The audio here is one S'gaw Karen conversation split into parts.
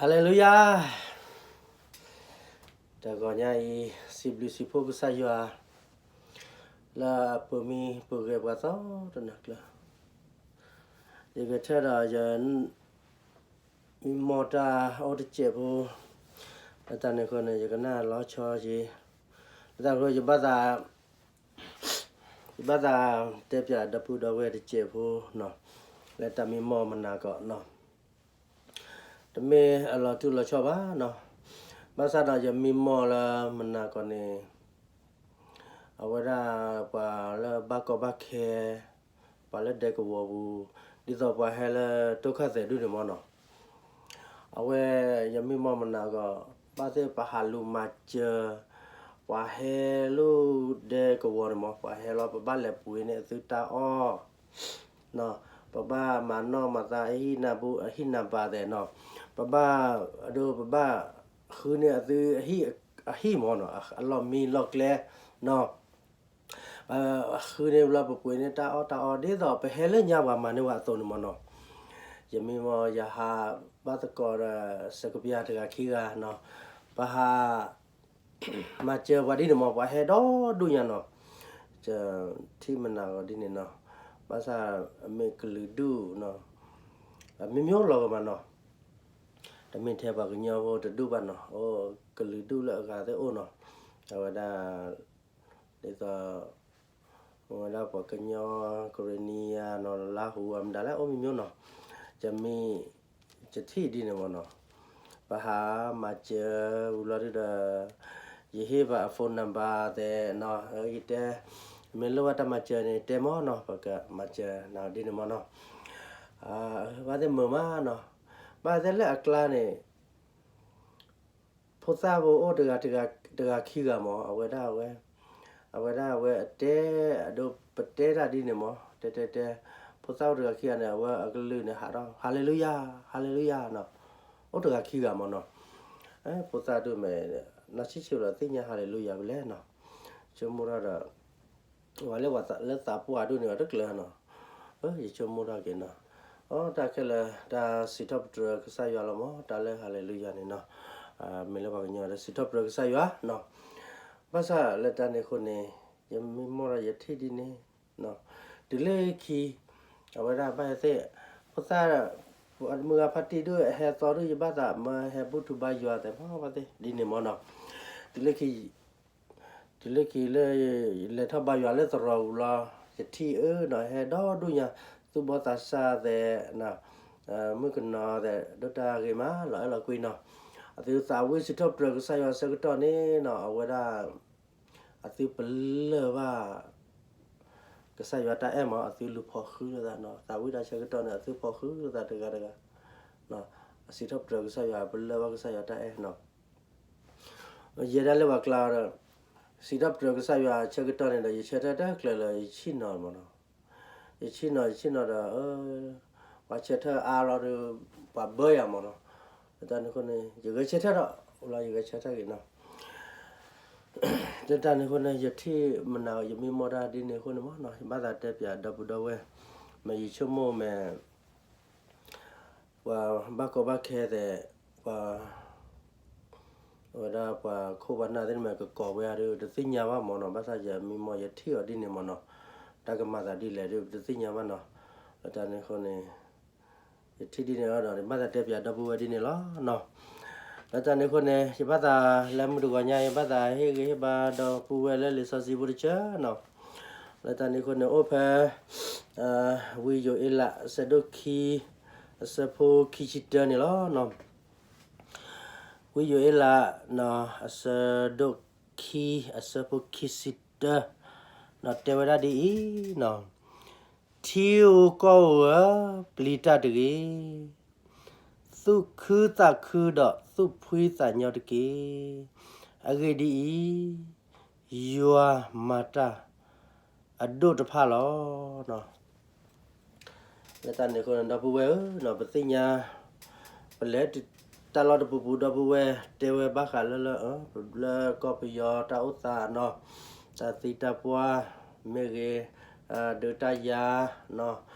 ဟါလ့လူယၤ. တဂီၤညါအံၤ စံးဘျုးစံးဖှိၣ်ကစၢ်ယွၤ လၢအပၢၤမံပှဲၤပှၤသီတနၤကျၢၤ. ယဂဲၤဆၢထၢၣ်ဒီးယ မံမီၢ်တၢ်အိၣ်တစဲးဖိ, လၢတၢ်န့ၣ်အဃိန့ၣ် ယကနၣ်လီၤဆီယ့ၤ, လၢတၢ်န့ၣ်အဃိ ယဘၣ်သး ယဘၣ်သးတဲပၠးဒီပုၢ်ဒီဝဲၢ်တစဲးဖိနီၤ, လၢတၢ်မံမီၢ်မနၤကီးနီၤ, တမ့ၢ်အလီၤတူၢ်လီၤဆီဘၣ်နီၤ, ဘၣ်ဆၣ်ဒီးယမံမီၢ်လၢမနၤကီးန့ၣ် အဝဲဒၣ်ပှၤလၢဘၣ်ကီဘၣ်ခဲ ပှၤလၢဒဲကဝီၤပူၤ, ဒ်သိးပှၤဟဲလၢတိခၣ်သဲးဒူၣ်န့ၣ်မီၢ်နီၤ, အဝဲ ယမံမီၢ်မနၤကီး ဘၣ်သ့ၣ်ပဟးလူၤမၤစၢၤ ပှၤဟဲလၢဒဲကဝီၤန့ၣ်မီၢ်, ပှၤဟဲလီၤ ပဘၣ်လဲၤပှ့ၤန့ၢ်အသုတၢ်အီၣ် ပဘၣ်မၤနီၣ်မၤသးအဟံၣ်နၤဘူၣ်အဟံၣ်နၤဘါသဲးနီၤ, ပဘၣ် အဒိ ပဘၣ်ဃုန့ၢ်အသုအဟံၣ်မီၢ်နီၤ, အလီၢ်မံလီၢ်ကျဲနီၤ, ဃုန့ၢ်ဘျီပပှ့ၤန့ၢ်တၢ်အီၣ်တၢ်အီ ဒ်သိးပဟဲလၢညါပှၤမၤန့ၢ်ဝဲအသိးန့ၣ်မီၢ်နီၤ, ယမံမီၢ်ယဟးဘၣ်သကိးဒီး စကပယၤတဂၤခံဂၤနီၤ, ပဟး မၤစၢၤပှၤဒ်န့ၣ်မီၢ်, ပှၤဟဲဒီဒူၣ်ညါနီၤ, ယထံၣ်မနၤဂီၤဒ်န့ၣ်နီၤ, ဘၣ်ဆၣ်အမ့ၢ်ကလုာ်ဒူၣ်နီၤ, မ့ၢ်မ့ၢ်လီၤဂီၤမးနီၤ, တမ့ၢ်ထဲပှၤကညီဖိတဒူၣ်ဘၣ်နီၤ, အိၣ်ကလုာ်ဒူၣ်လၢအဂၤသ့ၣ်အိၣ်နီၤ, အဝဲဒၣ် ဒ်သိး အဝဲဒၣ်ပှၤကညီ ကရ့ၣ်နံယၤနီၤ, လါဟူအမတၤလဲၣ် အိၣ်မ့ၢ်မ့ၢ်နီၤ, ယမံ ယထံၣ်ဒ်န့ၣ်မီၢ်နီၤ, ပဟးမၤစၢၤဝံၤလီၤဒုဒီး ယဟ့ၣ်ဘၣ်အ phone number သဲးနီၤ, ယတဲ မ့ၢ်လိၣ်ဘၣ်တၢ်မၤစၢၤန့ၣ် တဲမီၢ်နီၤ, ပကမၤစၢၤနၤဒ်န့ၣ်မီၢ်နီၤ, ဘၣ်သ့ၣ်မုာ်မးနီၤ, ဘၣ်သ့ၣ်လၢအကျါန့ၣ် ဖိသၣ်ဖိအိၣ်တဂၤ တဂၤခံဂၤမီၢ်, အဝဲဒၣ်ဝဲ အဝဲဒၣ်ဝဲအတဲ အဒိ ပတဲတၢ်ဒ်န့ၣ်မီၢ်, တဲတဲတဲ ဖိသၣ်အိၣ်တဂၤခံဂၤန့ၣ် အဝဲအကလုၢ်န့ၣ်ဟးထီၣ် ဟါလ့လူယၤ ဟါလ့လူယၤနီၤ, အိၣ်တဂၤခံဂၤမီၢ်နီၤ, ဖိသၣ်ဒိၣ်မဲာ် နီၢ်ဆံၣ်ဆံၣ်လီၤသ့ၣ်ညါ ဟါလ့လူယၤဝဲလဲၣ်နီၤ, ဆိကမိၣ်ထီၣ်ဒီး ပှၤလၢပှၤလၢသးပှၢ်ဒိၣ်န့ၣ် အတကျၢၤနီၤ, ယဆိကမိၣ်ထီၣ်က့ၤနီၤ, အတၢ်ခဲလၢာ် တၢ်စံးထီၣ်ပတြၢၤကစၢ်ယွၤလီၤမီၢ်, တၢ်လၢဟါလ့လူယၤန့ၣ်နီၤ, မ့ၢ်လၢပှၤကညီဒီးစံးထီၣ်ပတြၢၤကစၢ်ယွၤနီၤ, ဘၣ်ဆၣ်လၢတၢ်န့ၣ်အဃိန့ၣ် ယမံမီၢ်ဒီးယထံၣ်ဒ်န့ၣ် တုၤလၢခံ အဝဲဒၣ်ဘၣ်ဟဲသ့ၣ် ဖိသၣ် မုၢ်ဂၤဖါတံၢ်ဒိၣ်အဟဲသီဒိၣ် ယဘၣ်သးမၢဟဲဘူၣ်ထူဘါယွၤသဲးမီၢ်ဘၣ်သ့ၣ် ဒ်န့ၣ်မီၢ်နီၤ, တုၤလၢခံ တုၤလၢခံလၢ လဲၤထီၣ်ဘါယွၤလၢသရိာ်ပူၤလီၤ, ယထံၣ်အၢနီၤ ဟဲဒီဒူၣ်ညါ သူၣ်ဘီသးစၢ်သဲး မုၣ်ကနီၤသဲး ဒိၣ်တၢ်ဂ့ၤမးလီၤအဲၣ်လီၤကွံနီၤ, အသုသးဝံၣ်စံးထီၣ်ပတြၢၤကစၢ်ယွၤဆၢကတီၢ်န့ၣ်နီၤ အဝဲဒၣ် အသုပလၢၢ်ဘၣ် ကစၢ်ယွၤတၢ်အဲၣ်မီၢ် အသုလူၤဖီၣ်ဃုလိာ်သးနီၤ, သးဝံၣ်တၢ်ဆၢကတီၢ်န့ၣ် အသုဖီၣ်ဃုလိာ်သးတဂၤတဂၤ, အစံးထီၣ်ပတြၢၤကစၢ်ယွၤ ပလၢၢ်ဘၣ်ကစၢ်ယွၤတၢ်အဲၣ်နီၤ, ယဲဒၣ်လၢပှၤကျါဒီး စံးထီၣ်ပတြၢၤကစၢ်ယွၤဆၢကတီၢ်န့ၣ်ဒီး ယဆၢထၢၣ်တၢ်ကျၢၤလၢယဆံၣ်နီၤမီၢ်နီၤ, ယဆံၣ်နီၤ ယဆံၣ်နီၤဒီး ပှၤဆၢထၢၣ်အါလီၤဒီး ပှၤဘၢယၤမီၢ်နီၤ, လၢတၢ်န့ၣ်အဃိန့ၣ် ယဂဲၤဆၢထၢၣ်ဒီး အိၣ်လီၤ ယဂဲၤဆၢထၢၣ်ဂ့ၤနီၤ လၢတၢ်န့ၣ်အဃိန့ၣ် ယထံၣ်မနၤ ယမံမီၢ်တၢ်ဒ်န့ၣ်အဃိန့ၣ်မီၢ်နီၤ, ယဘၣ်သးတဲပၠးဒီပုၢ်ဒီဝဲၢ်, မ့ၢ်ယဆိကမိၣ်မ့ၢ် ပှၤဘၣ်ကီဘၣ်ခဲသဲး ပှၤ အဝဲဒၣ်ပှၤခိၣ်ပှၤနၢ်သ့ၣ်န့ၣ်မ့ၢ်ကကိးဝဲဒၣ်ဒီး တသ့ၣ်ညါဘၣ်မီၢ်နီၤ, ဘၣ်ဆၣ်ယမံမီၢ်ယထံၣ်အီၤဒ်န့ၣ်မီၢ်နီၤ, တၢ်ကမၤသးဒ်လဲၣ်ဒီး တသ့ၣ်ညါဘၣ်နီၤ, လၢတၢ်န့ၣ်အဃိန့ၣ် ယထံၣ်ဒ်န့ၣ်လီၤဒီး ယဘၣ်သးတဲပၠးဒီပုၢ်ဝဲၢ်ဒ်န့ၣ်လီၤနီၤ, လၢတၢ်န့ၣ်အဃိန့ၣ် ယဘၣ်သးလၢမုၢ်တဂီၤညါ ယဘၣ်သးဟ့ၣ်ဂံၢ်ဟ့ၣ်ဘါဒီပုၢ်ဝဲၢ်လၢလံာ်စီဆှံဖိတဆၢနီၤ, လၢတၢ်န့ၣ်အဃိန့ၣ် အိၣ်ဖဲ ဝံယိၤအ့လး အဆၢဒိၣ်ခံ အဆၢဖိခံဆံတၢန့ၣ်လီၤ. ဝံယိၤအ့လး အဆၢဒိၣ်ခံ အဆၢဖိခံဆံတၢ တဲဝဲဒၣ်ဒ်အံၤ, ထံဧိၤကီၢ်ဧိၤဧၢ, ပျံၤတၢ်တဂ့ၤ, သူၣ်ခုသးခုဒီးသူၣ်ဖှံသးညီတက့ၢ်. အဂ့ၢ်ဒ်အံၤ, ယွၤမၤတၢ်အဒိၣ်တဖၣ်လီၤ. လၢတၢ်န့ၣ်အဃိန့ၣ် ဒီပုၢ်ဝဲၢ်ဧၢ, ပသ့ၣ်ညါ ပလဲၤတၢ်လီၢ်တပူၤပူၤ ဒီပုၢ်ဝဲၢ်တဲဝဲဘၣ်ဃးလၢ လၢကီၢ်ပယီၤတၢ်အိၣ်သးနီၤ, တၢ်သံတၢ်ပှၢ်မ့ၢ်ဂ့ၤ, ဒုးတၢ်ယၤ,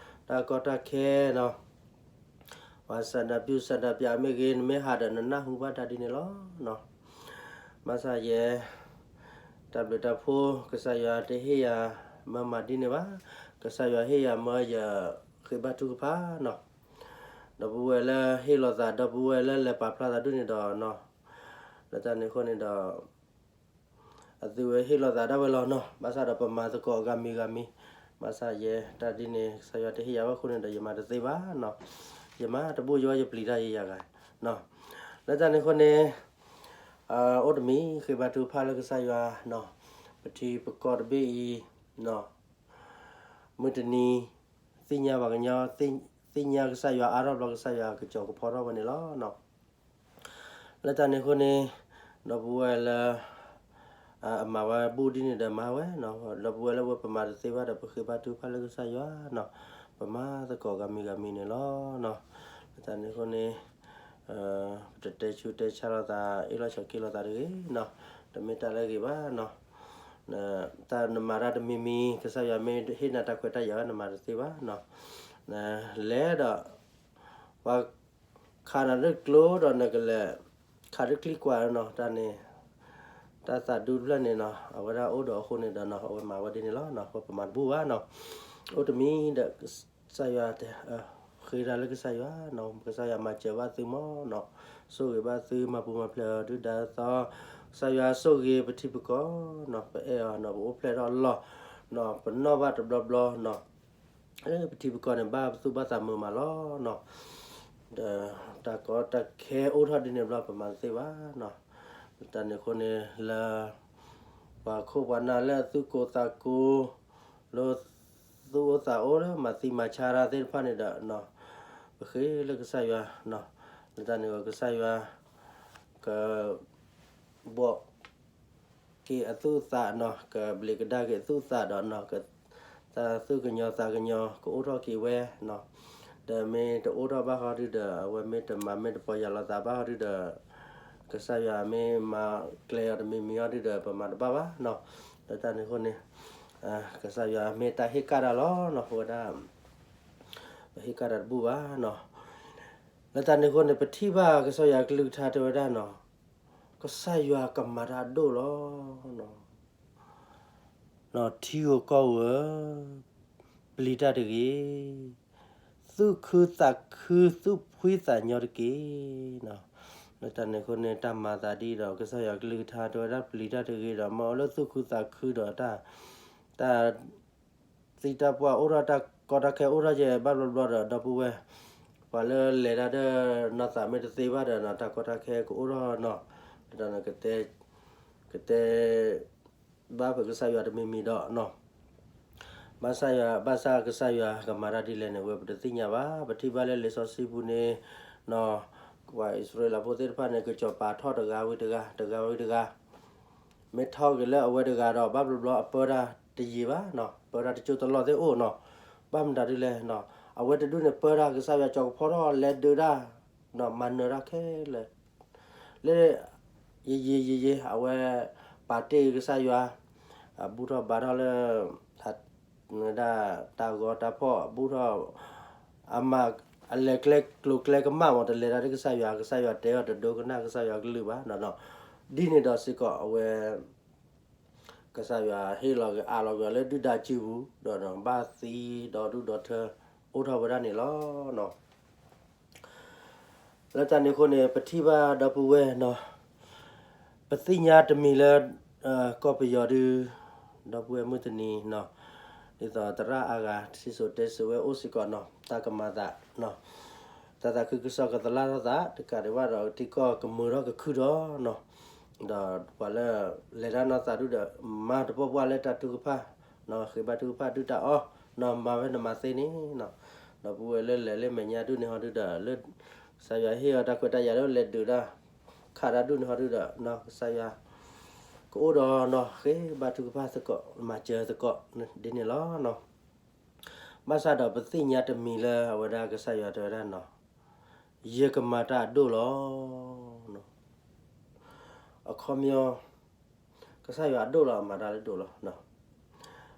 တၢ်ကီတၢ်ခဲနီၤ, ပှၤစၢဒၣ်ပျုၢ်စၢဒၣ်ပျၢ်မ့ၢ်ဂ့ၤ နမ့ၢ်ဟးဒီးနနၢ်ဟူဘၣ်တၢ်ဒ်န့ၣ်လီၤ. ဘၣ်ဆၣ်ယဲ တၢ်ဘျုးတၢ်ဖှိၣ် ကစၢ်ယွၤတဟ့ၣ်ယၤမၢမၤဒ်န့ၣ်ဘၣ်. ကစၢ်ယွၤဟ့ၣ်ယၤမၢယဃ့ဘါထုကဖၣ်နီၤ. ဒီပုၢ်ဝဲၢ်လၢဟ့ၣ်လီၤသး ဒီပုၢ်ဝဲၢ်လၢလဲၤပာ်ဖျါသးဒ်န့ၣ်ဒီးနီၤ, လၢတၢ်န့ၣ်အဃိန့ၣ်ဒီး အသုဝဲဟ့ၣ်လီၤသးဒၣ်ဝဲလီၤနီၤ. ဘၣ်ဆၣ်ဒီးပမၤသကိးဂၤမံၤဂၤမံၤ, ဘၣ်ဆၣ်ယဲတၢ်ဒ်န့ၣ် ကစၢ်ယွၤတဟ့ၣ်ယၤဘၣ်အဃိန့ၣ်ဒီး ယမၤတသ့ဘၣ်နီၤ. ယမၤတဘူၣ်ယဝဲ ယပျံၤတၢ်ယဲယၤဂၤနီၤ. လၢတၢ်န့ၣ်အဃိန့ၣ် အိၣ်တမံၤ ဃ့ဘါထုကဖၣ်လၢကစၢ်ယွၤနီၤ. ပထံပကီၢ်တဘ့ၣ်အံၤနီၤ မုၢ်တနံၤ သ့ၣ်ညါပှၤကညီ သ့ၣ်ညါကစၢ်ယွၤအါထီၣ်ဘျီ ကစၢ်ယွၤကစီၤကဖီထီၣ်ဝဲန့ၣ်လီၤနီၤ. လၢတၢ်န့ၣ်အဃိန့ၣ် ဒီပုၢ်ဝဲၢ်လၢ အမၤဝဲဘူၣ်ဒ်န့ၣ်ဒီးမၤဝဲနီၤ. ဒီပုၢ်ဝဲၢ်လၢဝဲပမၤတသ့ဘၣ်ဒီး ပဃ့ဘါထုကဖၣ်လၢကစၢ်ယွၤနီၤ. ပမၤသကိးဂၤမံၤဂၤမံၤန့ၣ်လီၤနီၤ. လၢတၢ်န့ၣ်အဃိန့ၣ် ပတတဲဆူးတဲဆါလိာ်သး အ့ၣ်လိာ်ဆိးက့လိာ်သးတဂ့ၤနီၤ. တမ့ၢ်တၢ်လၢအဂ့ၤဘၣ်နီၤ. တၢ်နမၤတၢ်တမံၤမံၤ ကစၢ်ယွၤမ့ၢ်ဟ့ၣ်နၤတၢ်ခွဲးတၢ်ယာ်ဝဲ နမၤတသ့ဘၣ်နီၤ. လဲၤဒီး ပှၤခးနၤလၢကျိဒီးနကလဲၤ ခးလၢချံကွၢ်နီၤ. တၢ်န့ၣ် တၢ်သးဒူတဖျၢၣ်န့ၣ်နီၤ အဝဲဒၣ်အိၣ်ဒီးအဃိန့ၣ်ဒီးနီၤ အဝဲမၤဝဲဒ်န့ၣ်လီၤနီၤ. ပမၤတဘူၣ်ဘၣ်နီၤ. အိၣ်တမံၤဒီး ကစၢ်ယွၤတဲ ဃ့တၢ်လၢကစၢ်ယွၤနီၤ. ကစၢ်ယွၤမၤစၢၤဘၣ်သုမးနီၤ. ဆိၣ်ဂ့ၤဘၣ်သု မၤပူၤမၤဖျဲးအီၤဒုၣ်ဒါသီ, ကစၢ်ယွၤဆိၣ်ဂ့ၤပထံပကီၢ်နီၤ. ပအဲၣ်အီၤနီၤ ပအိၣ်ဖျဲၣ်ထီၣ်လီၢ်နီၤ. ပနီၣ်ဘၣ်တဘျီဘျီနီၤ. ပထံပကီၢ်န့ၣ် ဘၣ်ပသူၣ်ဘၣ်သးမုာ်မးလီၤနီၤ. ဒီးတၢ်ကီတၢ်ခဲအိၣ်ထီၣ်ဒ်န့ၣ်ဘျီ ပမၤတသ့ဘၣ်နီၤ. တၢ်န့ၣ်အဃိန့ၣ်လၢ ပှၤခိၣ်ပှၤနၢ်လၢအသူၣ်ကိၢ်သးကိၢ် လၢသူၣ်အိၣ်သးအိၣ်လၢမၤသံမၤဆါတၢ်သ့ၣ်တဖၣ်န့ၣ်ဒီးနီၤ, ပဃ့လၢကစၢ်ယွၤနီၤ. လၢတၢ်န့ၣ်အဃိ ကစၢ်ယွၤ က ဘှီးက့ၤအသူၣ်အသးနီၤ, ကဘျံးကဒါက့ၤအသူၣ်အသးဒီးနီၤ, တၢ်သူၣ်ကညီၤသးကညီၤ ကအိၣ်ထီၣ်က့ၤဝဲနီၤ. ဒီးမ့ၢ်တအိၣ်ထီၣ်ဘၣ်ဟီဒုဒီး အဝဲမ့ၢ်တမၤမ့ၢ်တပီၢ်ယၢ်လီၤသးဘၣ်ဟီဒုဒီး ကစၢ်ယွၤမ့ၢ်မၤကျဲအီၤတမံၤမံၤဟီဒုဒီး ပမၤတဘၣ်ဘၣ်နီၤ. လၢတၢ်န့ၣ်အဃိန့ၣ် ကစၢ်ယွၤမ့ၢ်တၢ်ဟ့ၣ်ကၣ်တၢ်လီၤနီၤ, အဝဲဒၣ် ပဟ့ၣ်ကၣ်တၢ်တဘူၣ်ဘၣ်နီၤ. လၢတၢ်န့ၣ်အဃိန့ၣ် ပထံၣ်ဘၣ်ကစၢ်ယွၤကလုၢ်ကထါတဲဝဲဒၣ်နီၤ, ကစၢ်ယွၤကမၤတၢ်အဒိၣ်လီၤ. ထံဧိၤကီၢ်ဧိၤဧၢ, ပျံၤတၢ်တဂ့ၤ, သူၣ်ခုသးခု သူၣ်ဖှံသးညီတက့ၢ်. လၢတၢ်န့ၣ်အဃိန့ၣ် တၢ်မၤသးဒ်ဒီး ကစၢ်ယွၤကလုၢ်ကထါတဲဝဲဒၣ် ပျံၤတၢ်တဂ့ၤဒီး မ့ၢ်အိၣ်လၢသူၣ်ခုသးခုဒီးတၢ် တၢ် သံတၢ်ပှၢ်အိၣ်ထီၣ် တၢ်ကီတၢ်ခဲအိၣ်ထီၣ်ယဲဘၣ်ဘျီဘျီဒီး ဒီပုၢ်ဝဲၢ် ပှၤလၢလဲၤတၢ်ဒီးနီၢ်သးမ့ၢ်တသ့ဘၣ်ဒီးနီၤ တၢ်ကီတၢ်ခဲကအိၣ်ထီၣ်နီၤ. လၢတၢ်န့ၣ် ကတဲ ကတဲ ဘၣ်ဖဲကစၢ်ယွၤတမံၤမံၤဒီးနီၤ. ဘၣ်ဆၣ်ယွၤ ဘၣ်ဆၣ်ကစၢ်ယွၤကမၤတၢ်ဒ်လဲၣ်န့ၣ် ဝဲပတသ့ၣ်ညါဘၣ်. ပထံၣ်ဘၣ်လၢလံာ်စီဆှံပူၤန့ၣ်နီၤ, ပှၤအံၣ်စရ့လးဖိသ့ၣ်တဖၣ်န့ၣ် ကစီၤပၤထီၣ်တဂၤဝံၤတဂၤ တဂၤဝံၤတဂၤ မ့ၢ်ထီၣ်က့ၤလၢအဝဲတဂၤဒီး ဘၣ်ဘျီဘျီအပၢတၢ်တယံာ်ဘၣ်နီၤ, ပၢတၢ်တကၠိတလီၢ်သ့ၣ်အိၣ်နီၤ. ဘၣ်မတၤဒ်လဲၣ်နီၤ, အဝဲတဒူၣ်န့ၣ် ပၢတၢ်ကစၢ်ယွၤကၠီၤကဖီထီၣ် လဲၤဒုးတၢ်နီၤ, မၤနၢၤတၢ်ခဲလၢာ် လၢ ယယံာ်ယယံာ် အဝဲ ပာ်တ့ၢ်ကစၢ်ယွၤ အဘူၣ်ထီၣ်ဘါထီၣ်လၢ ဒၣ်တၢ်ဂီၤတၢ်ဖီၣ် အဘူၣ်ထီၣ် အမၤ အလဲၤကျဲကျိၤကျဲကမၣ်မး တလဲၤတၢ်လၢကစၢ်ယွၤ ကစၢ်ယွၤတဲအီၤတဒိကနၣ် ကစၢ်ယွၤကလုၢ်ဘၣ်နီၤ. ဒ်န့ၣ်ဒီးစ့ၢ်ကီးအဝဲ ကစၢ်ယွၤဟ့ၣ်လီၤက့ၤအးလီၤက့ၤအီၤလၢဒုၣ်ဒါစုပူၤ ဒီးဘၣ်သံဒီးဒူၣ်ဒီးထၢ အိၣ်ထီၣ်ဝဲဒၣ်န့ၣ်လီၤ. လၢတၢ်န့ၣ်အဃိန့ၣ် ပထံၣ်ဘၣ်ဒီပုၢ်ဝဲၢ်နီၤ, ပသ့ၣ်ညါတမံၤလၢ ကီၢ်ပယီၤဒု ဒီပုၢ်ဝဲၢ်မုၢ်တနံၤနီၤ, ဒ်သိးသရၣ်အါဂၤ စံၣ်စိၤတဲစိၤဝဲအိၣ်စ့ၢ်ကီးနီၤ, တၢ်ကမၤသး တၢ်သးခုကစီၣ်ကသလၣ်ထီၣ်သး တကးဒံးဘၣ်ဒီး ထံကီၢ်ကမုာ်ထီၣ်ကခုၣ်ထီၣ်နီၤ, ဒီးပှၤလၢ လဲၤတၢ်နီၢ်သးဒုဒီး မၤတပှၢ်ပှၢ်လၢတၢ်ထုကဖၣ်နီၤ, ဃ့ဘါထုကဖၣ်ဒုၣ်တၢ်အီၣ်နီၤ, မၤဝဲနမၤသ့န့ၣ်နီၤ, ဒီပုၢ်ဝဲၢ်လၢလဲၤလၢမဲာ်ညါဒုန့ၣ်ဟီဒုဒီး လၢ ကစၢ်ယွၤဟ့ၣ်အီၤတၢ်ခွဲးတၢ်ယာ်လၢလဲၤဒုးတၢ် ခးတၢ်ဒုၣ်န့ၣ်ဟီဒုဒီး ကစၢ်ယွၤ ကအိၣ်ဒီးနီၤ ဃ့ဘါထုကဖၣ်သကိး မၤစၢၤသကိးဒ်န့ၣ်လီၤ. ဘၣ်ဆၣ်ဒီးပသ့ၣ်ညါတမံၤလၢအဝဲဒၣ်ကစၢ်ယွၤတဲဝဲဒၣ်နီၤ, ယကမၤတၢ်အဒိၣ်လီၤ. အခီပညီ ကစၢ်ယွၤအဒိၣ်လီၤ အမၤတၢ်လၢဒိၣ်လီၤ.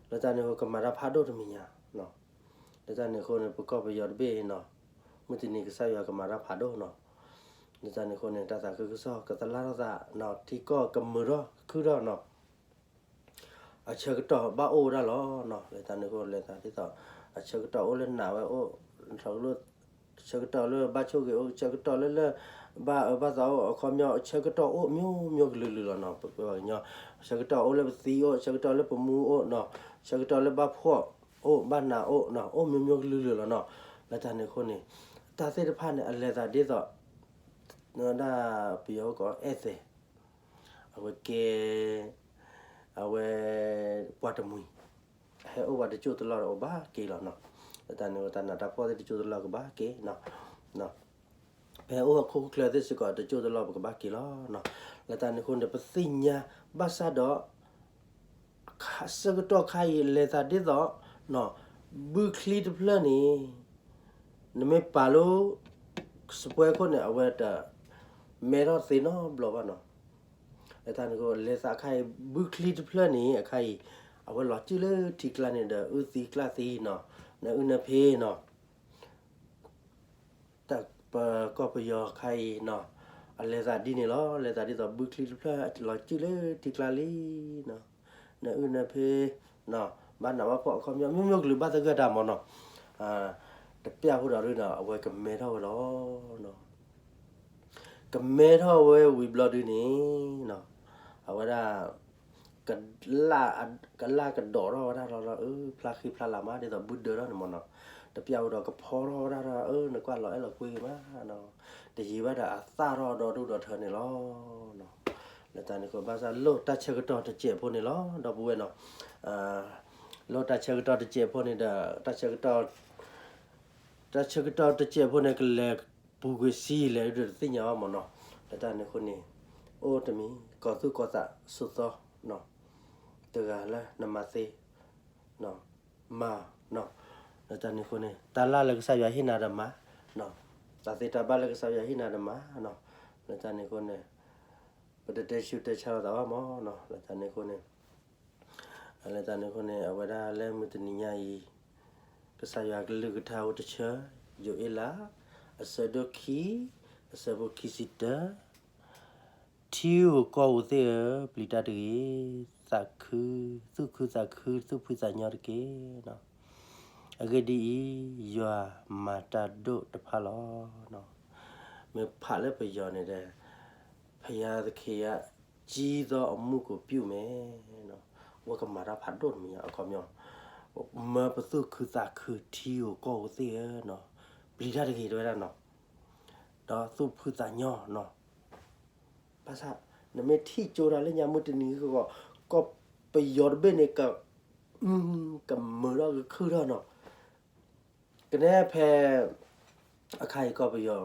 လၢတၢ်န့ၣ်အဃိ ကမၤတၢ်ဖးဒိၣ်တမံၤညါ. လၢတၢ်န့ၣ်အဃိန့ၣ် ပကီၢ်ပယီၤတဘ့ၣ်နီၤ, မုၢ်တနံၤကစၢ်ယွၤကမၤတၢ်ဖးဒိၣ်နီၤ. လၢတၢ်န့ၣ်အဃိန့ၣ် တၢ်သးခုကစီၣ်ကသလၣ်ထီၣ်သးနီၤ, ထံကီၢ်ကမုာ်ထီၣ်ခုၣ်ထီၣ်နီၤ. အဆၢကတီၢ်ဘၣ်အိၣ်ဝဲဒၣ်လီၤနီၤ. လၢတၢ်န့ၣ်အဃိ လဲၤသးဒ်သိး အဆၢကတီၢ်အိၣ်လၢနာ်ဝဲအိၣ်, ဆၢကတီၢ်လၢဘၣ်ဆိၣ်ဂ့ၤအိၣ်, ဆၢကတီၢ်လၢလၢဘၣ်အၢဘၣ်သီအိၣ်, အခီပညီ ဆၢကတီၢ်အိၣ်မျိုးမျိုးကလုာ်ကလုာ်လီၤနီၤ. ပပှၤကညီ ဆၢကတီၢ်အိၣ်လၢပသံအိၣ်, ဆၢကတီၢ်လၢပမူအိၣ်နီၤ, ဆၢကတီၢ်လၢဘၣ်ဖှီၣ်အိၣ်, ဘၣ်နးအိၣ်နီၤ, အိၣ်မျိုးမျိုးကလုာ်ကလုာ်လီၤနီၤ. လၢတၢ်န့ၣ်အဃိန့ၣ် တၢ်သ့ၣ်တဖၣ်န့ၣ် အလဲၤသးဒ်သိး ဒၣ်ပယီၤကိးအဲၣ်သဲး အဝဲကဲ အဝဲ ပှၤတမှံၤ ဟဲအိၣ်ဝဲတကၠိၢ်တလီၢ်ဒီးအိၣ်ဘၣ်က့ၤလီၤနီၤ. လၢတၢ်န့ၣ် တၢ်နးတၢ်ဖှီၣ်သ့ၣ်တကၠိၢ်တလီၢ်ကဘၣ်က့ၤနီၤ. ပဟဲအိၣ်ဟီၣ်ခိၣ်ချၢသ့ၣ်စ့ၢ်ကီး တကၠိၢ်တလီၢ်ပကဘၣ်က့ၤလီၤနီၤ. လၢတၢ်န့ၣ်အဃိန့ၣ် ပသ့ၣ်ညါဘၣ်ဆၣ်ဒီး ဆၢကတီၢ်ခါအံၤလဲၤသးဒ်သိး ဘုချံတဖျၢၣ်န့ၣ် နမ့ၢ်ပာ်လၢ စပွဲခိၣ်န့ၣ် အဝဲတ မဲထီၣ်သ့နီတဘျီဘၣ်နီၤ. လၢတၢ်န့ၣ်အဃိ လဲၤသးအခါအံၤ ဘုချံတဖျၢၣ်န့ၣ် အခါအံၤ အဝဲလီၤစုၣ်လၢထံကျါန့ၣ်ဒီး အုၣ်သံကျၣ်သံနီၤ, နအုၣ်နဖ့နီၤ. တၢ်ပကီၢ်ပယီၤခါအံၤနီၤ, အလဲၤသးဒ်န့ၣ်လီၤ. လဲၤသးဒ်သိးဘုချံတဖျၢၣ်လီၤစုၣ်လၢထံကျါလံနီၤ, နအုၣ်နဖ့နီၤ, ဘၣ်နးဘၣ်ဖှီၣ်အခီပညီ မျိုးမျိုးကလုာ်ဘၣ်သဂၢၢ်တၢ်မးနီၤ. တပျၢ်ဖိဒီးဒုနီၤ အဝဲကမဲထီၣ်ဝဲလီၤ. ကမဲထီၣ်ဝဲဝံၤဘျီဒုန့ၣ်နီၤ, အဝဲဒၣ် ကလၢ်ကဒီးထီၣ်ဝဲဒၣ်လီၤလီၤ, အၢ ဖျါဃံဖျါလၤမး ဒ်သိးဘုဒၢထီၣ်န့ၣ်မးနီၤ. တပျၢ်ဝဲဒီးကဖီထီၣ်ဝဲဒၣ်ဒီး အၢ နကွၢ်လီၤအဲၣ်လီၤကွံမးနီၤ, တယံာ်ဘၣ်ဒီးအသၣ်ထီၣ်ဒီဒူၣ်ဒီထၢန့ၣ်လီၤ. လၢတၢ်န့ၣ်အဃိ ဘၣ်ဆၣ်လိၣ်တၢ်ဆၢကတီၢ်တစဲးဖိန့ၣ်လီၤ ဒီပုၢ်ဝဲၢ်နီၤ. လိၣ်တၢ်ဆၢကတီၢ်တစဲးဖိန့ၣ်ဒီး တၢ်ဆၢကတီၢ် တၢ်ဆၢကတီၢ်တစဲးဖိန့ၣ် ကလဲၤပူၤကွံာ်ဆံးလဲၣ်ဒီးတသ့ၣ်ညါဘၣ်မးနီၤ. လၢတၢ်န့ၣ်အဃိန့ၣ် အိၣ်တမံၤ ကီၢ်သူၣ်ကီၢ်သးဆိးသီနီၤ, တဂၤလၢနမၤသ့ မၤနီၤ. လၢတၢ်န့ၣ်အဃိန့ၣ် တၢ်လၢ်လၢကစၢ်ယွၤဟ့ၣ်နၤဒီးမၤနီၤ, တၢ်သ့တၢ်ဘၣ်လၢကစၢ်ယွၤဟ့ၣ်နၤဒီးမၤနီၤ. လၢတၢ်န့ၣ်အဃိန့ၣ် ပတတဲဆူးတဲဆါလိာ်သးဘၣ်မးနီၤ. လၢတၢ်န့ၣ်အဃိန့ၣ် လၢတၢ်န့ၣ်အဃိန့ၣ် အဝဲဒၣ်လၢမုၢ်တနံၤညါအံၤ ကစၢ်ယွၤကလုၢ်ကထါအိၣ်တဆၢ, ယိၤအ့လး အဆၢဒိၣ်ခံ အဆၢဖိခံဆံတၢ, ထံဧိၤကီၢ်ဧိၤသ့ၣ်ဧၢ, ပျံၤတၢ်တဂ့ၤ, သးခု, သူၣ်ခုသးခု သူၣ်ဖှံသးညီတက့ၢ်နီၤ. အဂ့ၢ်ဒ်အံၤ, ယွၤမၤတၢ်ဒိၣ်တဖၣ်လီၤ. မ့ၢ်ဖးလၢပယီၤန့ၣ်ဒီး ဘုရားသခင်ကြီးသောအမှုကိုပြုမယ်နီၤ, အဝဲကမၤတၢ်ဖးဒိၣ်တမံၤညါ အခီပညီ မၢပသူၣ်ခုသးခု ထံဧိၤကီၢ်ဧိၤသ့ၣ်ဧၢနီၤ, ပျံၤတၢ်တဂ့ၤ တဲဝဲဒၣ်နီၤ, ဒီးသူၣ်ဖှံသးညီနီၤ. ဘၣ်ဆၣ် နမ့ၢ်ထံၣ်ကၠိတၢ်လၢညါမုၢ်တနံၤဂီၢ် ကီၢ်ပယီၤတဘ့ၣ်န့ၣ် က ကမုာ်ထီၣ်ကခုၣ်ထီၣ်နီၤ. ကနဲဖဲ အခါအံၤကီၢ်ပယီၤ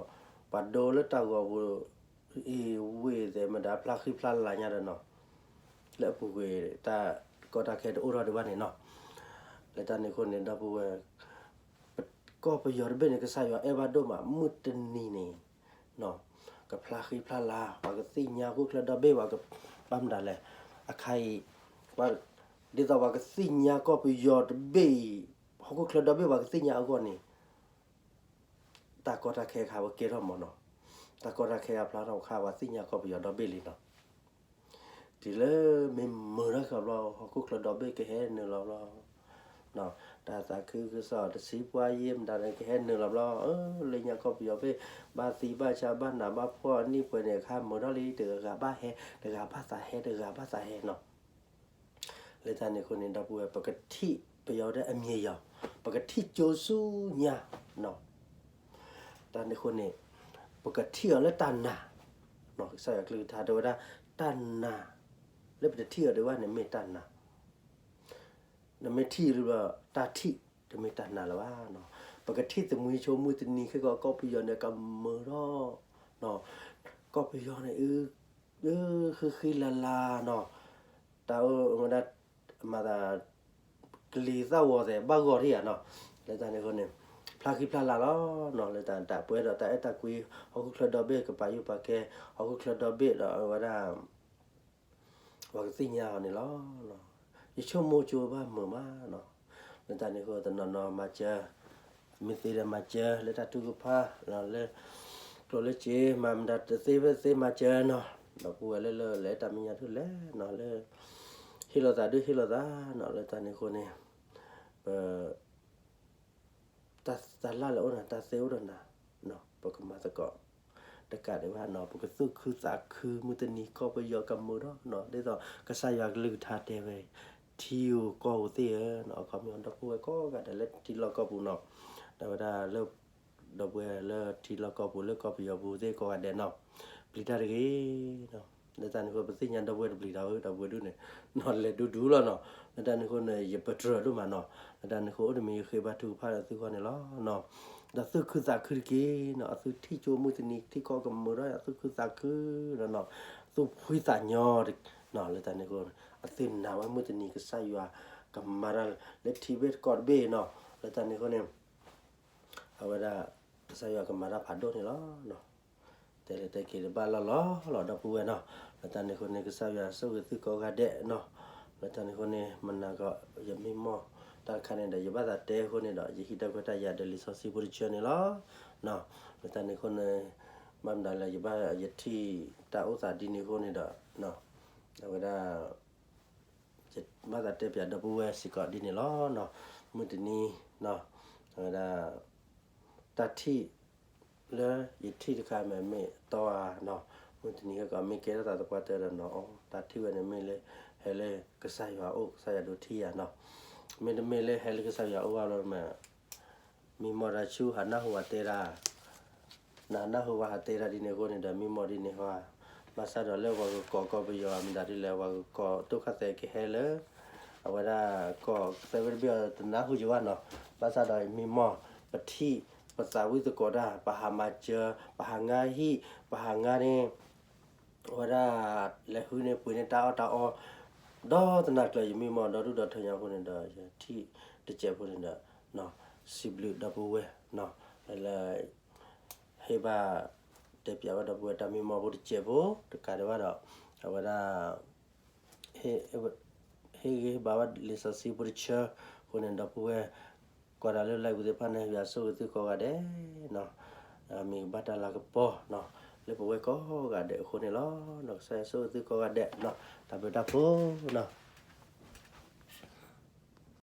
ပှၤဒိလၢတၢ်ဂီၤပူၤ အံၤဝ့ၢ်သဲးမတၤဖျါဃံဖျါလၤညါဒီးနီၤ, လၢအပူၤကွံာ်တၢ်ကီတၢ်ခဲတအိၣ်ထီၣ်ဒံးဘၣ်န့ၣ်နီၤ. လၢတၢ်န့ၣ်အဃိန့ၣ် ဒီပုၢ်ဝဲၢ် ကီၢ်ပယီၤတဘ့ၣ်န့ၣ် ကစၢ်ယွၤအဲၣ်ဘၣ်ဒိၣ်မး မုၢ်တနံၤန့ၣ် ကဖျါဃံဖျါလၤ ပှၤကသ့ၣ်ညါဟီၣ်ခိၣ်ချၢဒီဘ့ၣ် ပှၤကဘၣ်မတၤလဲၣ်, အခါအံၤ ဒ်သိးပှၤကသ့ၣ်ညါကီၢ်ပယီၤတဘ့ၣ်အံၤ ဟီၣ်ခိၣ်ချၢဒီဘ့ၣ်ပှၤကသ့ၣ်ညါအဂီၢ်န့ၣ် တၢ်ကီတၢ်ခဲခါဝဲကဲထီၣ်မးနီၤ, တၢ်ကီတၢ်ခဲအဖျါထီၣ်အခါ ပှၤသ့ၣ်ညါကီၢ်ပယီၤဒီဘ့ၣ်လံနီၤ. တုၤလၢမ့ၢ်မုာ်ထီၣ်ဃာ်ဘျီ ဟီၣ်ခိၣ်ချၢဒီဘ့ၣ်ကဟဲနုာ်လီၤဘျီ, တၢ်သးခုကစီၣ်တဆံပှၤယံာ်မတၤန့ၣ် ကဟဲနုာ်လီၤဘျီ, အၢ လၢညါကီၢ်ပယီၤဘ့ၣ် ဘၣ်သံဘၣ်ဆါဘၣ်နးဘၣ်ဖှီၣ်အနံၣ်ပှဲၤန့ၣ် အခါမုာ်ထီၣ်လံ တဂၤဂၤဘၣ်ဟဲ တဂၤဘၣ်သးဟဲ တဂၤဘၣ်သးဟဲနီၤ. လၢတၢ်န့ၣ်အဃိန့ၣ် ဒီပုၢ်ဝဲၢ် ပကထံၣ်ပယီၤဒ်အမံၤယီၤ, ပကထံၣ်ကၠိဆူညါနီၤ. တၢ်န့ၣ်အဃိန့ၣ် ပကထံၣ်အီၤလၢတၢ်နာ်, ကစၢ်ယွၤကလုၢ်ကထါတဲဝဲဒၣ် တၢ်နာ် လၢပတထံၣ်အီၤဒံးဘၣ်န့ၣ် မ့ၢ်တၢ်နာ် နမ့ၢ်ထံၣ်လၢတၢ်ထံၣ် တမ့ၢ်တၢ်နာ်လၢၤဘၣ်နီၤ. ပကထံၣ်တမှံၤဆိမုၢ်တနံၤခဲကီး ကီၢ်ပယီၤန့ၣ် ကမုာ်ထီၣ်နီၤ. ကီၢ်ပယီၤန့ၣ် အၢ ဃံဃံလၤလၤနီၤ. တၢ်အိၣ်ဝဲဒၣ် မၤသး ကလံၤသၣ်ဝီၤသဲး ဘၣ်ဂီၤထံၣ်ဧါနီၤ. လၢတၢ်န့ၣ်အဃိန့ၣ် ဖျါဃံဖျါလၤလီၤနီၤ. လၢတၢ်ပဝဲဒီးတၢ်အဲၣ်တၢ်ကွံ ဟီၣ်ခိၣ်ချၢဒီဘ့ၣ် ကပာ်ယိၣ်ပာ်ကဲ ဟီၣ်ခိၣ်ချၢဒီဘ့ၣ်ဒီးဝဲဒၣ် ပှၤကသ့ၣ်ညါအီၤန့ၣ်လီၤ. ယဆိကမိၣ်ကၠိဘၣ်မုာ်မးနီၤ. လၢတၢ်န့ၣ်အဃိ တနီၤနီၤမၤစၢၤ မ့ၢ်သ့ဒီးမၤစၢၤလၢတၢ်ထုကဖၣ် လၢ ကျိၣ်လၢစ့ မၤမတၤတသ့ဖဲသ့မၤစၢၤနီၤ, ဒီပုၢ်ဝဲၢ်လၢလၢလဲၤတၢ်မဲာ်ညါထူၣ်လဲၣ်နီၤ လၢ ဟ့ၣ်လီၤသးဒုးဟ့ၣ်လီၤသးနီၤ လၢတၢ်န့ၣ်အဃိန့ၣ် ပ တၢ် တၢ်လၢ်လၢအိၣ်နၤ တၢ်သ့အိၣ်ဒီးနၤ, ပကမၤသကိး တကးဒံးဘၣ်နီၤ ပကသူၣ်ခုသးခု မုၢ်တနံၤကီၢ်ပယီၤကမုာ်ဒီးနီၤ ဒ်သိးကစၢ်ယွၤကလုၢ်ကထါတဲဝဲ ထံဧိၤကီၢ်ဧိၤသ့ၣ်ဧၢနီၤ အခီပညီဒီပုၢ်ဝဲၢ်ကိးဂၤဒဲးလၢထံလီၢ်ကီၢ်ပူၤနီၤ, ဒီးဝဲဒၣ်လၢ ဒီပုၢ်ဝဲၢ်လၢထံလီၢ်ကီၢ်ပူၤလၢကီၢ်ပယီၤပူၤသ့ၣ်ကိးဂၤဒဲးနီၤ, ပျံၤတၢ်တဂ့ၤနီၤ, လၢတၢ်န့ၣ်အဃိ ပသ့ၣ်ညါဒီပုၢ်ဝဲၢ်တပျံၤတၢ်ဝဲ ဒီပုၢ်ဝဲၢ်ဒုးန့ၣ် နီၤလဲၤဒူဒူလီၤနီၤ, လၢတၢ်န့ၣ်အဃိန့ၣ် ယပတြၢၤဒိၣ်မးနီၤ, လၢတၢ်န့ၣ်အဃိ အိၣ်တမံၤယဃ့ဘါထုကဖၣ်ဒီးသုဂီၢ်န့ၣ်လီၤနီၤ, ဒီးသူၣ်ခုသးခုတက့ၢ်နီၤ, အသုထံၣ်ကၠိမုၢ်တနံၤ ထံကီၢ်ကမုာ်ဒီး အသုၣ်ခုသးခုဒီးနီၤ, သူၣ်ဖှံသးညီနီၤ, လၢတၢ်န့ၣ်အဃိ အသုနာ်ဝဲမုၢ်တနံၤကစၢ်ယွၤကမၤတၢ်လၢထံဘ့ၣ်တကီၢ်တဘ့ၣ်နီၤ, လၢတၢ်န့ၣ်အဃိန့ၣ် အဝဲဒၣ် ကစၢ်ယွၤကမၤတၢ်ဖးဒိၣ်န့ၣ်လီၤ. တဲလဲၤတဲက့ၤတဘၣ်လီၢ်လီၢ်လီၤ ဒီပုၢ်ဝဲၢ်နီၤ, လၢတၢ်န့ၣ်အဃိန့ၣ် ကစၢ်ယွၤဆိၣ်ဂ့ၤသုကိးဂၤဒဲးနီၤ, လၢတၢ်န့ၣ်အဃိန့ၣ် မနၤကီး ယမံမီၢ်တၢ်တခါန့ၣ်ဒီး ယဘၣ်သးတဲအဃိန့ၣ်ဒီး ယဟံးတၢ်ခွဲးတၢ်ယာ်ဒီးလံာ်စီဆှံဖိတဆၢန့ၣ်လီၤ. လၢတၢ်န့ၣ်အဃိန့ၣ် ဘၣ်မနုၤလဲၣ် ယဘၣ်ယထံၣ်တၢ်အိၣ်သးဒ်န့ၣ်အဃိန့ၣ်ဒီး အဝဲဒၣ် ယဘၣ်သးတဲပၠးဒီပုၢ်ဝဲၢ်စ့ၢ်ကီးဒ်န့ၣ်လီၤ. မုၢ်တနံၤ အဝဲဒၣ် တၢ်ထံၣ်လၢယထံၣ်တခါမ့ၢ်မ့ၢ်တီဧါနီၤ, မုၢ်တနံၤကီးမ့ၢ်ကဲထီၣ်သးသပှၢ်တၢၢ်ဒီးနီၤ, တၢ်ထံၣ်ဝဲန့ၣ်မ့ၢ်လၢ ဟဲလၢကစၢ်ယွၤအိၣ် ကစၢ်ယွၤဒိးထံၣ်ယၤနီၤ, မ့တမ့ၢ်လၢဟဲလၢကစၢ်ယွၤအိၣ်ဘၣ်လီၤမး မံမီၢ်တၢ်ဆူဟးနၢ်ဟူဝဲတဲဒၣ်, နဟးနၢ်ဟူဝဲဟးတဲဒၣ်ဒ်န့ၣ်အဃိန့ၣ်ဒီး မံမီၢ်ဒ်န့ၣ်ဟီ, ဘၣ်ဆၣ်ဒီးလၢပှၤကကိးကီၢ်ပယီၤမတၤဒ်လဲၣ် ပှၤကကိးတိၢ်ခၣ်သဲကဟဲလၢ အဝဲဒၣ်ကီၢ်သဲဝဲတဘ့ၣ်အီၤတနၢ်ဟူယၤဘၣ်နီၤ, ဘၣ်ဆၣ်ဒီးမံမီၢ် ပထံၣ် ပသးဝံၣ်သကိးတၢ် ပဟးမၤစၢၤ ပဟးငါဟံၣ် ပဟးငါန့ၣ် အဝဲဒၣ် လဲၤဟုန့ၢ်ပှ့ၤန့ၢ်တၢ်အီၣ်တၢ်အီ ဒီးသနာ်ကျၢၤယမံမီၢ်ဒီဒူၣ်ဒီထၢညါအဃိန့ၣ်ဒီး ယထံၣ်တစဲးဖိန့ၣ်ဒီး စံးဘျုးဒီပုၢ်ဝဲၢ် လၢ ဟ့ၣ်ဘၣ်တဲပၠးဝဲဒီပုၢ်ဝဲၢ်တၢ်မံမီၢ်ဖိတစဲးဖိ တကးဒံးဘၣ်ဒီး အဝဲဒၣ် ဟ့ၣ်ဂံၢ်ဟ့ၣ်ဘါဝဲလံာ်စီဆှံဖိတဆၢအဃိန့ၣ် ဒီပုၢ်ဝဲၢ် ကွၢ်တၢ်လၢ live သ့ၣ်တဖၣ်န့ၣ် ယွၤဆိၣ်ဂ့ၤသုကိးဂၤဒဲးနီၤ, မ့ၢ်ဘၣ်တၢ်လၤကပီၤနီၤ လၢပဝဲကိးဂၤဒဲးအဃိန့ၣ်လီၤ. ကစၢ်ယွၤဆိၣ်ဂ့ၤသုကိးဂၤဒဲးနီၤ တၢ်ဘျုးတၢ်ဖှိၣ်နီၤ.